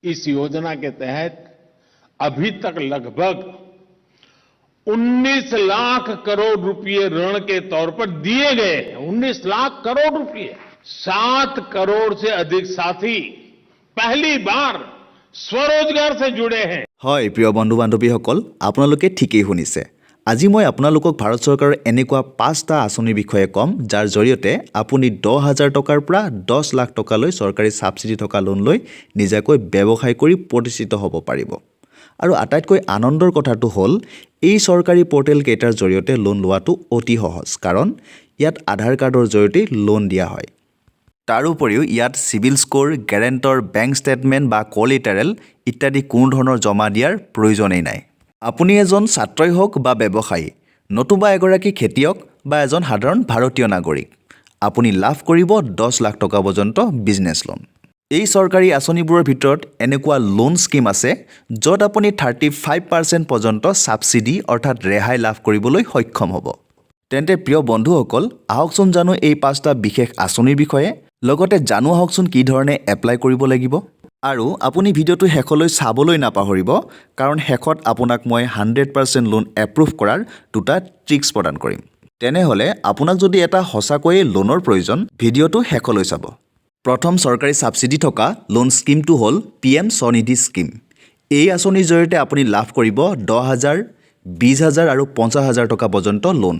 इस योजना के तहत अभी तक लगभग 19 लाख करोड़ रुपए ऋण के तौर पर दिए गए हैं। 19 लाख करोड़ रुपए, 7 करोड़ से अधिक साथी पहली बार स्वरोजगार से जुड़े हैं। হয়, প্ৰিয় বন্ধু বান্ধৱীসকল, আপোনালোকে ঠিকেই শুনিছে। আজি মই আপোনালোকক ভাৰত চৰকাৰৰ এনেকুৱা পাঁচটা আঁচনিৰ বিষয়ে ক'ম, যাৰ জৰিয়তে আপুনি 10,000 টকাৰ পৰা 10 লাখ টকালৈ চৰকাৰী ছাবচিডি থকা লোন লৈ নিজাকৈ ব্যৱসায় কৰি প্ৰতিষ্ঠিত হ'ব পাৰিব। আৰু আটাইতকৈ আনন্দৰ কথাটো হ'ল, এই চৰকাৰী পৰ্টেলকেইটাৰ জৰিয়তে লোন লোৱাটো অতি সহজ, কাৰণ ইয়াত আধাৰ কাৰ্ডৰ জৰিয়তেই লোন দিয়া হয়। তাৰোপৰিও ইয়াত চিবিল স্ক'ৰ, গেৰেণ্টৰ, বেংক ষ্টেটমেণ্ট বা কলিটাৰেল ইত্যাদি কোনো ধৰণৰ জমা দিয়াৰ প্ৰয়োজনেই নাই। আপুনি এজন ছাত্ৰই হওক বা ব্যৱসায়ী, নতুবা এগৰাকী খেতিয়ক বা এজন সাধাৰণ ভাৰতীয় নাগৰিক, আপুনি লাভ কৰিব 10 লাখ টকা পৰ্যন্ত বিজনেছ লোন। এই চৰকাৰী আঁচনিবোৰৰ ভিতৰত এনেকুৱা লোন স্কীম আছে, য'ত আপুনি 35% পৰ্যন্ত ছাবচিডি অৰ্থাৎ ৰেহাই লাভ কৰিবলৈ সক্ষম হ'ব। তেন্তে প্ৰিয় বন্ধুসকল, আহকচোন জানো এই পাঁচটা বিশেষ আঁচনিৰ বিষয়ে। লগতে জানো আহকচোন কি ধৰণে এপ্লাই কৰিব লাগিব। আৰু আপুনি ভিডিঅ'টো শেষলৈ চাবলৈ নাপাহৰিব, কাৰণ শেষত আপোনাক মই 100% লোন এপ্ৰুভ কৰাৰ দুটা ট্ৰিক্স প্ৰদান কৰিম। তেনেহ'লে আপোনাক যদি এটা সঁচাকৈয়ে লোনৰ প্ৰয়োজন, ভিডিঅ'টো শেষলৈ চাব। প্ৰথম চৰকাৰী ছাবচিডি থকা লোন স্কীমটো হ'ল পি এম স্বনিধি স্কীম। এই আঁচনিৰ জৰিয়তে আপুনি লাভ কৰিব 10,000, 20,000 আৰু 50,000 টকা পৰ্যন্ত লোন।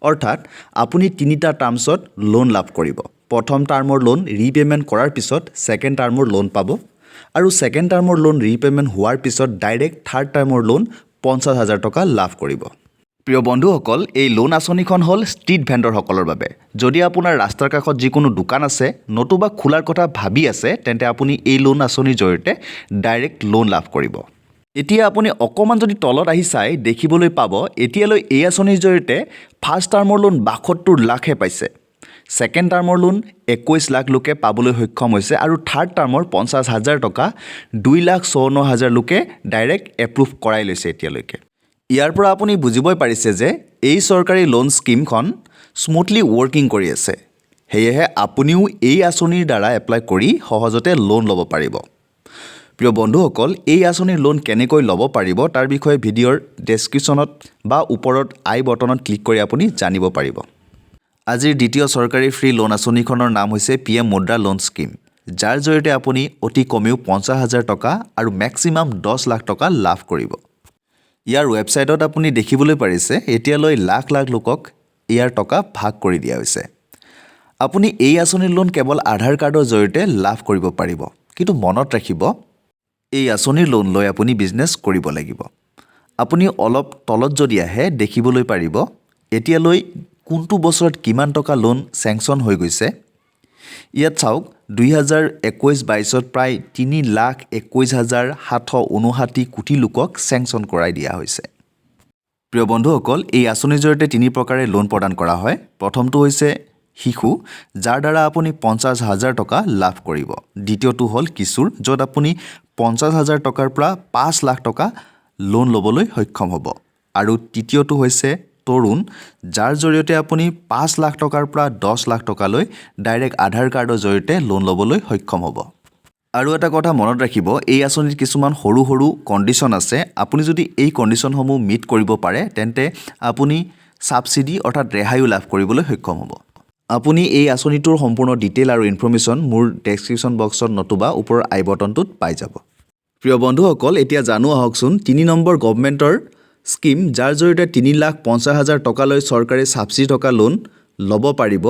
অৰ্থাৎ আপুনি তিনিটা টাৰ্মছত লোন লাভ কৰিব। প্ৰথম টাৰ্মৰ লোন ৰিপে'মেণ্ট কৰাৰ পিছত ছেকেণ্ড টাৰ্মৰ লোন পাব আৰু ছেকেণ্ড টাৰ্মৰ লোন ৰিপে'মেণ্ট হোৱাৰ পিছত ডাইৰেক্ট থাৰ্ড টাৰ্মৰ লোন 50,000 টকা লাভ কৰিব। প্ৰিয় বন্ধুসকল, এই লোন আঁচনিখন হ'ল ষ্ট্ৰীট ভেণ্ডৰসকলৰ বাবে। যদি আপোনাৰ ৰাস্তাৰ কাষত যিকোনো দোকান আছে, নতুবা খোলাৰ কথা ভাবি আছে, তেন্তে আপুনি এই লোন আঁচনিৰ জৰিয়তে ডাইৰেক্ট লোন লাভ কৰিব। এতিয়া আপুনি অকণমান যদি তলত আহি চাই, দেখিবলৈ পাব এতিয়ালৈ এই আঁচনিৰ জৰিয়তে ফাৰ্ষ্ট টাৰ্মৰ লোন 72 লাখহে পাইছে, ছেকেণ্ড টাৰ্মৰ লোন 21 লাখ লোকে পাবলৈ সক্ষম হৈছে আৰু থাৰ্ড টাৰ্মৰ 50,000 টকা 2,54,000 লোকে ডাইৰেক্ট এপ্ৰুভ কৰাই লৈছে এতিয়ালৈকে। ইয়াৰ পৰা আপুনি বুজিবই পাৰিছে যে এই চৰকাৰী লোন স্কীমখন স্মুথলি ৱৰ্কিং কৰি আছে। সেয়েহে আপুনিও এই আঁচনিৰ দ্বাৰা এপ্লাই কৰি সহজতে লোন ল'ব পাৰিব। প্ৰিয় বন্ধুসকল, এই আঁচনিৰ লোন কেনেকৈ ল'ব পাৰিব, তাৰ বিষয়ে ভিডিঅ'ৰ ডেছক্ৰিপশ্যনত বা ওপৰত আই বটনত ক্লিক কৰি আপুনি জানিব পাৰিব। আজিৰ দ্বিতীয় চৰকাৰী ফ্ৰী লোন আঁচনিখনৰ নাম হৈছে পি এম মুদ্ৰা লোন স্কীম, যাৰ জৰিয়তে আপুনি অতি কমেও 50,000 টকা আৰু মেক্সিমাম 10 লাখ টকা লাভ কৰিব। ইয়াৰ ৱেবছাইটত আপুনি দেখিবলৈ পাৰিছে, এতিয়ালৈ লাখ লাখ লোকক ইয়াৰ টকা ভাগ কৰি দিয়া হৈছে। আপুনি এই আঁচনিৰ লোন কেৱল আধাৰ কাৰ্ডৰ জৰিয়তে লাভ কৰিব পাৰিব। কিন্তু মনত ৰাখিব, এই আঁচনিৰ লোন লৈ আপুনি বিজনেছ কৰিব লাগিব। আপুনি অলপ তলত যদি আহে, দেখিবলৈ পাৰিব এতিয়ালৈ কোনটো বছৰত কিমান টকা লোন চেংচন হৈ গৈছে। ইয়াত চাওক, 2021-22ত প্ৰায় 3,21,759 কোটি লোকক চেংচন কৰাই দিয়া হৈছে। প্ৰিয় বন্ধুসকল, এই আঁচনিৰ জৰিয়তে তিনি প্ৰকাৰে লোন প্ৰদান কৰা হয়। প্ৰথমটো হৈছে শিশু, যাৰ দ্বাৰা আপুনি 50,000 টকা লাভ কৰিব। দ্বিতীয়টো হ'ল কিশোৰ, য'ত আপুনি 50,000 টকাৰ পৰা 5 লাখ টকা লোন ল'বলৈ সক্ষম হ'ব। আৰু তৃতীয়টো হৈছে তৰুণ, যাৰ জৰিয়তে আপুনি 5 লাখ টকাৰ পৰা 10 লাখ টকালৈ ডাইৰেক্ট আধাৰ কাৰ্ডৰ জৰিয়তে লোন ল'বলৈ সক্ষম হ'ব। আৰু এটা কথা মনত ৰাখিব, এই আঁচনিত কিছুমান সৰু সৰু কণ্ডিশ্যন আছে। আপুনি যদি এই কণ্ডিশ্যনসমূহ মিট কৰিব পাৰে, তেন্তে আপুনি ছাবচিডি অৰ্থাৎ ৰেহাইও লাভ কৰিবলৈ সক্ষম হ'ব। আপুনি এই আঁচনিটোৰ সম্পূৰ্ণ ডিটেইল আৰু ইনফৰ্মেশ্যন মোৰ ডেছক্ৰিপশ্যন বক্সত নতুবা ওপৰৰ আই বটনটোত পাই যাব। প্ৰিয় বন্ধুসকল, এতিয়া জানো আহকচোন তিনি নম্বৰ গভমেণ্টৰ স্কীম, যাৰ জৰিয়তে 3,50,000 টকালৈ চৰকাৰী ছাবচিডি থকা লোন ল'ব পাৰিব,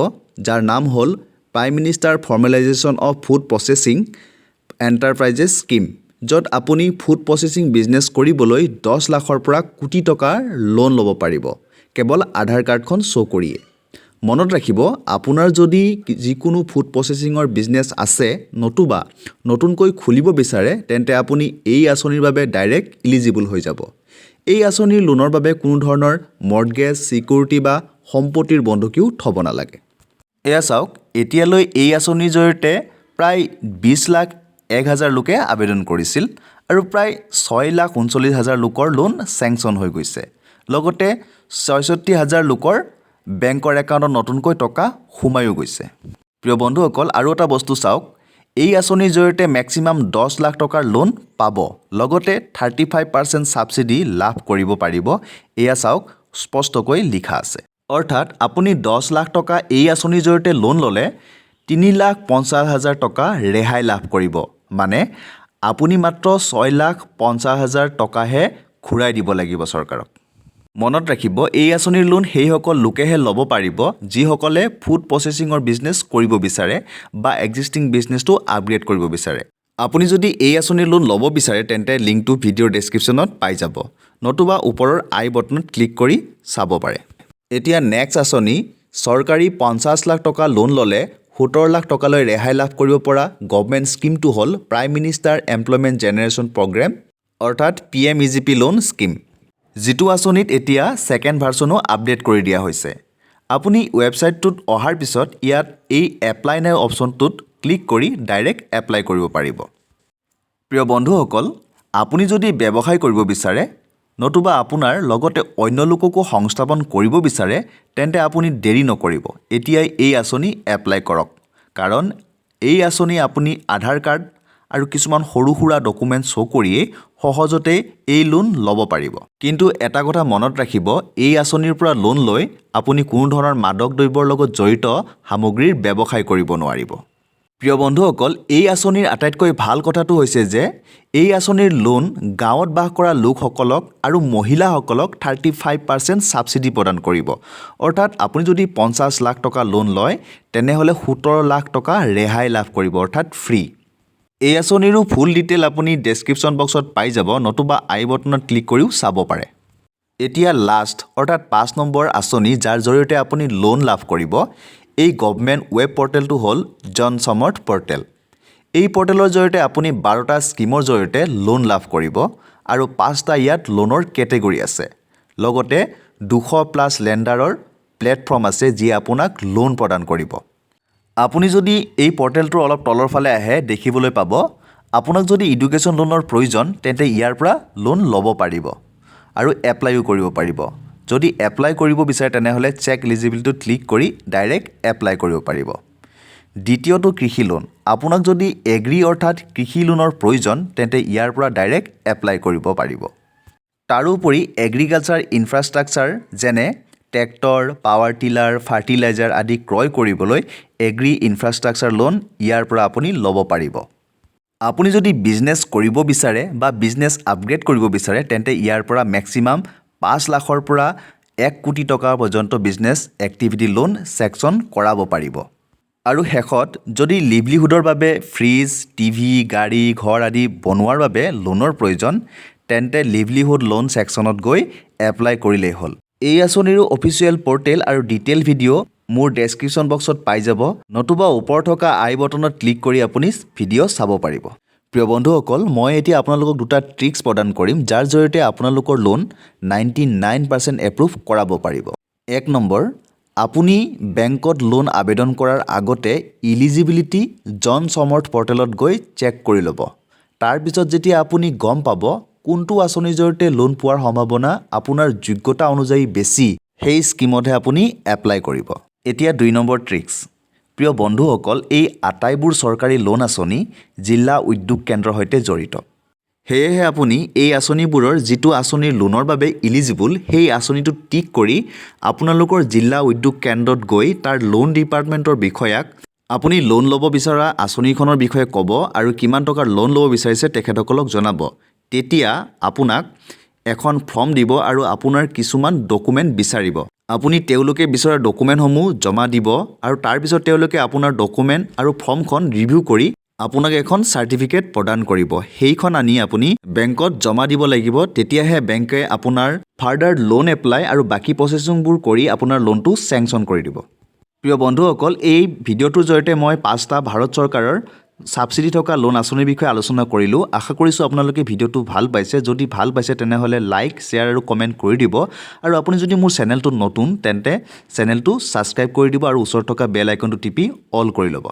যাৰ নাম হ'ল Prime Minister Formalisation of Food Processing Enterprises Scheme, য'ত আপুনি ফুড প্ৰচেছিং বিজনেছ কৰিবলৈ 10 লাখৰ পৰা কোটি টকাৰ লোন ল'ব পাৰিব, কেৱল আধাৰ কাৰ্ডখন শ্ব' কৰিয়ে। মনত ৰাখিব, আপোনাৰ যদি যিকোনো ফুড প্ৰচেছিঙৰ বিজনেছ আছে, নতুবা নতুনকৈ খুলিব বিচাৰে, তেন্তে আপুনি এই আঁচনিৰ বাবে ডাইৰেক্ট ইলিজিবল হৈ যাব। এই আঁচনিৰ লোনৰ বাবে কোনো ধৰণৰ মৰ্টগেজ, ছিকিউৰিটি বা সম্পত্তিৰ বন্ধকীও থ'ব নালাগে। এয়া চাওক, এতিয়ালৈ এই আঁচনিৰ জৰিয়তে প্ৰায় 20,01,000 লোকে আবেদন কৰিছিল আৰু প্ৰায় 6,39,000 লোকৰ লোন চেংচন হৈ গৈছে। লগতে 66,000 লোকৰ বেংকৰ একাউণ্টত নতুনকৈ টকা সোমায়ো গৈছে। প্ৰিয় বন্ধুসকল, আৰু এটা বস্তু চাওক। এই আঁচনিৰ জৰিয়তে মেক্সিমাম 10 লাখ টকাৰ লোন পাব, লগতে 35% ছাবচিডি লাভ কৰিব পাৰিব। এয়া চাওক, স্পষ্টকৈ লিখা আছে। অৰ্থাৎ আপুনি 10 লাখ টকা এই আঁচনিৰ জৰিয়তে লোন ল'লে 3,50,000 টকা ৰেহাই লাভ কৰিব। মানে আপুনি মাত্ৰ 6,50,000 টকাহে ঘূৰাই দিব লাগিব চৰকাৰক। মনত ৰাখিব, এই আঁচনিৰ লোন সেইসকল লোকেহে ল'ব পাৰিব যিসকলে ফুড প্ৰচেছিঙৰ বিজনেছ কৰিব বিচাৰে বা এক্সিষ্টিং বিজনেছটো আপগ্ৰেড কৰিব বিচাৰে। আপুনি যদি এই আঁচনিৰ লোন ল'ব বিচাৰে, তেন্তে লিংকটো ভিডিঅ'ৰ ডেছক্ৰিপশ্যনত পাই যাব, নতুবা ওপৰৰ আই বটনত ক্লিক কৰি চাব পাৰে। এতিয়া নেক্সট আঁচনি, চৰকাৰী 50 লাখ টকা লোন ল'লে 17 লাখ টকালৈ ৰেহাই লাভ কৰিব পৰা গভমেণ্ট স্কীমটো হ'ল Prime Minister Employment Generation Programme, অৰ্থাৎ PMEGP loan scheme, যিটো আঁচনিত এতিয়া ছেকেণ্ড ভাৰ্চনো আপডেট কৰি দিয়া হৈছে। আপুনি ৱেবছাইটটোত অহাৰ পিছত ইয়াত এই এপ্লাই নাও অপশ্যনটোত ক্লিক কৰি ডাইৰেক্ট এপ্লাই কৰিব পাৰিব। প্ৰিয় বন্ধুসকল, আপুনি যদি ব্যৱসায় কৰিব বিচাৰে, নতুবা আপোনাৰ লগতে অন্য লোককো সংস্থাপন কৰিব বিচাৰে, তেন্তে আপুনি দেৰি নকৰিব, এতিয়াই এই আঁচনি এপ্লাই কৰক। কাৰণ এই আঁচনি আপুনি আধাৰ কাৰ্ড আৰু কিছুমান সৰু সুৰা ডকুমেণ্ট শ্ব' কৰিয়েই সহজতে এই লোন ল'ব পাৰিব। কিন্তু এটা কথা মনত ৰাখিব, এই আঁচনিৰ পৰা লোন লৈ আপুনি কোনো ধৰণৰ মাদক দ্ৰব্যৰ লগত জড়িত সামগ্ৰীৰ ব্যৱসায় কৰিব নোৱাৰিব। প্ৰিয় বন্ধুসকল, এই আঁচনিৰ আটাইতকৈ ভাল কথাটো হৈছে যে এই আঁচনিৰ লোন গাঁৱত বাস কৰা লোকসকলক আৰু মহিলাসকলক 35% ছাবচিডি প্ৰদান কৰিব। অৰ্থাৎ আপুনি যদি 50 লাখ টকা লোন লয়, তেনেহ'লে 17 লাখ টকা ৰেহাই লাভ কৰিব, অৰ্থাৎ ফ্ৰী। এই আঁচনিৰো ফুল ডিটেইল আপুনি ডেছক্ৰিপশ্যন বক্সত পাই যাব, নতুবা আই বটনত ক্লিক কৰিও চাব পাৰে। এতিয়া লাষ্ট, অৰ্থাৎ 5 নম্বৰ আঁচনি, যাৰ জৰিয়তে আপুনি লোন লাভ কৰিব, এই গভমেণ্ট ৱেব পৰ্টেলটো হ'ল জন সমৰ্থ পৰ্টেল। এই পৰ্টেলৰ জৰিয়তে আপুনি 12টা স্কীমৰ জৰিয়তে লোন লাভ কৰিব আৰু পাঁচটা ইয়াত লোনৰ কেটেগৰী আছে। লগতে 200 প্লাছ লেণ্ডাৰৰ প্লেটফৰ্ম আছে, যিয়ে আপোনাক লোন প্ৰদান কৰিব। আপুনি যদি এই পৰ্টেলটোৰ অলপ তলৰ ফালে আহে, দেখিবলৈ পাব, আপোনাক যদি এডুকেশ্যন লোনৰ প্ৰয়োজন, তেন্তে ইয়াৰ পৰা লোন ল'ব পাৰিব আৰু এপ্লাইও কৰিব পাৰিব। যদি এপ্লাই কৰিব বিচাৰে, তেনেহ'লে চেক এলিজিবিলিটিত ক্লিক কৰি ডাইৰেক্ট এপ্লাই কৰিব পাৰিব। দ্বিতীয়টো কৃষি লোন। আপোনাক যদি এগ্ৰি, অৰ্থাৎ কৃষি লোনৰ প্ৰয়োজন, তেন্তে ইয়াৰ পৰা ডাইৰেক্ট এপ্লাই কৰিব পাৰিব। তাৰোপৰি এগ্ৰিকালচাৰ ইনফ্ৰাষ্ট্ৰাকচাৰ, যেনে ট্ৰেক্টৰ, পাৱাৰ টিলাৰ, ফাৰ্টিলাইজাৰ আদি ক্ৰয় কৰিবলৈ এগ্ৰি ইনফ্ৰাষ্ট্ৰাকচাৰ লোন ইয়াৰ পৰা আপুনি ল'ব পাৰিব। আপুনি যদি বিজনেছ কৰিব বিচাৰে বা বিজনেছ আপগ্ৰেড কৰিব বিচাৰে, তেন্তে ইয়াৰ পৰা মেক্সিমাম 5 লাখৰ পৰা 1 কোটি টকা পৰ্যন্ত বিজনেছ এক্টিভিটি লোন ছেংকচন কৰাব পাৰিব। আৰু শেষত যদি লিভলিহুডৰ বাবে ফ্ৰিজ, টিভি, গাড়ী, ঘৰ আদি বনোৱাৰ বাবে লোনৰ প্ৰয়োজন, তেন্তে লিভলিহুড লোন ছেকশ্যনত গৈ এপ্লাই কৰিলেই হ'ল। এই আঁচনিৰো অফিচিয়েল পৰ্টেল আৰু ডিটেইল ভিডিঅ' মোৰ ডেছক্ৰিপশ্যন বক্সত পাই যাব, নতুবা ওপৰত থকা আই বটনত ক্লিক কৰি আপুনি ভিডিঅ' চাব পাৰিব। প্ৰিয় বন্ধুসকল, মই এতিয়া আপোনালোকক দুটা ট্ৰিক্স প্ৰদান কৰিম, যাৰ জৰিয়তে আপোনালোকৰ লোন 99% এপ্ৰুভ কৰাব পাৰিব। 1 নম্বৰ, আপুনি বেংকত লোন আবেদন কৰাৰ আগতে ইলিজিবিলিটি জন সমৰ্থ পৰ্টেলত গৈ চেক কৰি ল'ব। তাৰপিছত যেতিয়া আপুনি গম পাব কোনটো আঁচনিৰ জৰিয়তে লোন পোৱাৰ সম্ভাৱনা আপোনাৰ যোগ্যতা অনুযায়ী বেছি, সেই স্কীমতহে আপুনি এপ্লাই কৰিব। এতিয়া 2 নম্বৰ ট্ৰিক্স। প্ৰিয় বন্ধুসকল, এই আটাইবোৰ চৰকাৰী লোন আঁচনি জিলা উদ্যোগ কেন্দ্ৰৰ সৈতে জড়িত। সেয়েহে আপুনি এই আঁচনিবোৰৰ যিটো আঁচনিৰ লোনৰ বাবে ইলিজিবল, সেই আঁচনিটোত টিক কৰি আপোনালোকৰ জিলা উদ্যোগ কেন্দ্ৰত গৈ তাৰ লোন ডিপাৰ্টমেণ্টৰ বিষয়াক আপুনি লোন ল'ব বিচৰা আঁচনিখনৰ বিষয়ে ক'ব আৰু কিমান টকাৰ লোন ল'ব বিচাৰিছে তেখেতসকলক জনাব। তেতিয়া আপোনাক এখন ফৰ্ম দিব আৰু আপোনাৰ কিছুমান ডকুমেণ্ট বিচাৰিব। আপুনি তেওঁলোকে বিচৰা ডকুমেণ্টসমূহ জমা দিব আৰু তাৰপিছত তেওঁলোকে আপোনাৰ ডকুমেণ্ট আৰু ফৰ্মখন ৰিভিউ কৰি আপোনাক এখন চাৰ্টিফিকেট প্ৰদান কৰিব। সেইখন আনি আপুনি বেংকত জমা দিব লাগিব। তেতিয়াহে বেংকে আপোনাৰ ফাৰ্ডাৰ লোন এপ্লাই আৰু বাকী প্ৰচেছিংবোৰ কৰি আপোনাৰ লোনটো চেংচন কৰি দিব। প্ৰিয় বন্ধুসকল, এই ভিডিঅ'টোৰ জৰিয়তে মই পাঁচটা ভাৰত চৰকাৰৰ ছাবচিডি থকা লোন আঁচনিৰ বিষয়ে আলোচনা কৰিলোঁ। আশা কৰিছোঁ আপোনালোকে ভিডিঅ'টো ভাল পাইছে। যদি ভাল পাইছে, তেনেহ'লে লাইক, শ্বেয়াৰ আৰু কমেণ্ট কৰি দিব। আৰু আপুনি যদি মোৰ চেনেলটোত নতুন, তেন্তে চেনেলটো ছাবস্ক্ৰাইব কৰি দিব আৰু ওচৰত থকা বেল আইকনটো টিপি অল কৰি ল'ব।